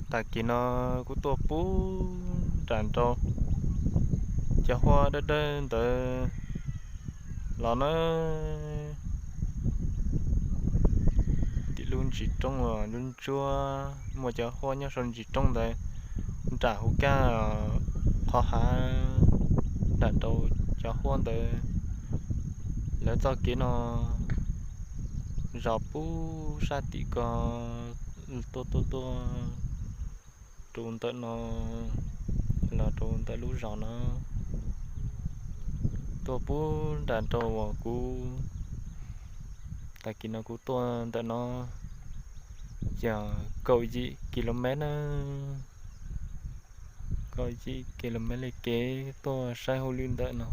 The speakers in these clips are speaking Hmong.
Tag kis no kuv tuaj pub nram nraud cov huab dawb dawb ntawd los na. Tim lub ntsis roob ntsuab ntsuab, muaj cov huab nyob saum ntsis roob ntawd, nram hauv kaj qhov hav, nram rau cov huab ntawd. Lawv txoj kev no zos pub sab tim ko tuaj tuaj tuaj rau ntawm no, los rau ntawm lub zos no, tuaj pub nram rau uas kuv, tag kis no kuv tuaj ntawm no yog kaum yim kilomev na, kaum yim kilomev li kev tuaj saib hauj lwm ntawm no.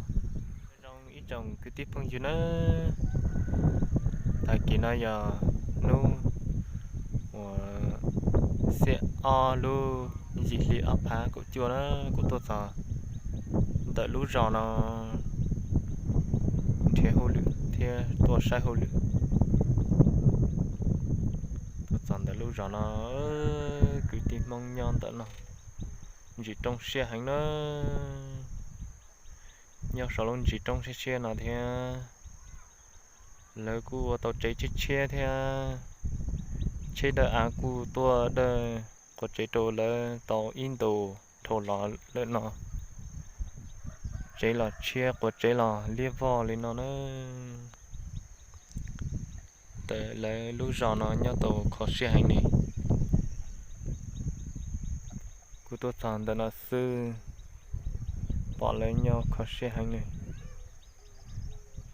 Zoo ib tsoom kwv tij phooj ywg na, tag kis no yog hnub uas xiab ob lub yim hli ob phav kaum cuaj na, kuv tuaj txog ntawm lub zos no nrhiav hauj lwm thiab tuaj saib hauj lwm. Tuaj txog ntawm lub zos no, kwv tij Hmoob nyob ntawm no ntsis rooj siab heev na. Nyob saum lub ntsis rooj siab siab no thiab, lawv kuj ua tau tsev tshiab tshiab thiab. Tsheb dawb av kuj tuaj dawj quas tsev rau lawv tau ib ntus dhau los lawm no. Tsev los tshiab, quas tsev los liab vog li no na. Ntawm lawv lub zos no nyob tau kho siab heev li. Kuv tuaj txog ntawm no xwb, pom lawv nyob kho siab heev li.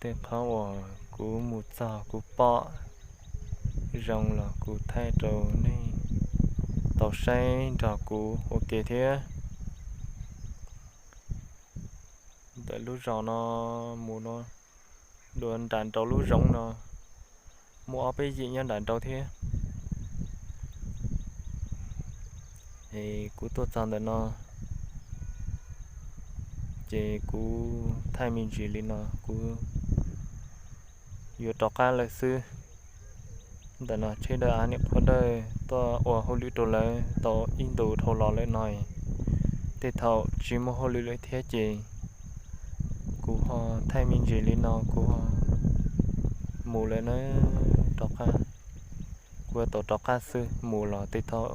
Tej qhov uas kuv mus txog kuv pom zoo los kuv thaij rau nej tau saib nrog kuv ua ke thiab. Ntawm lub zos no mus no, dua nram nraud lub zoov no, muaj ob peb yim nyob nram nraud thiab. Es kuv tuaj txog ntawm no, ces kuv thaij me ntsis li no, kuv yuav rov qab lawm xwb. Ntawm no tsheb dawb av niam qhuav dawj tuaj ua hauj lwm rau lawv tau ib ntus dhau los lawm no, tej thaum tsis muaj hauj lwm lawm thiab ces kuv ho thaij me ntsis li no kuv ho mus lawm na, rov qab. Kuv tau rov qab xwb, mus los tej thaum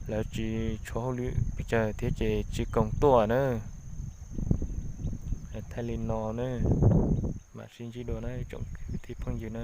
lawv tsis tshuav hauj lwm pes tsawg thiab ces tsis koom tuaj na. Thaij li no na, mam sib ntsib dua na tsoom kwv tij phooj ywg na.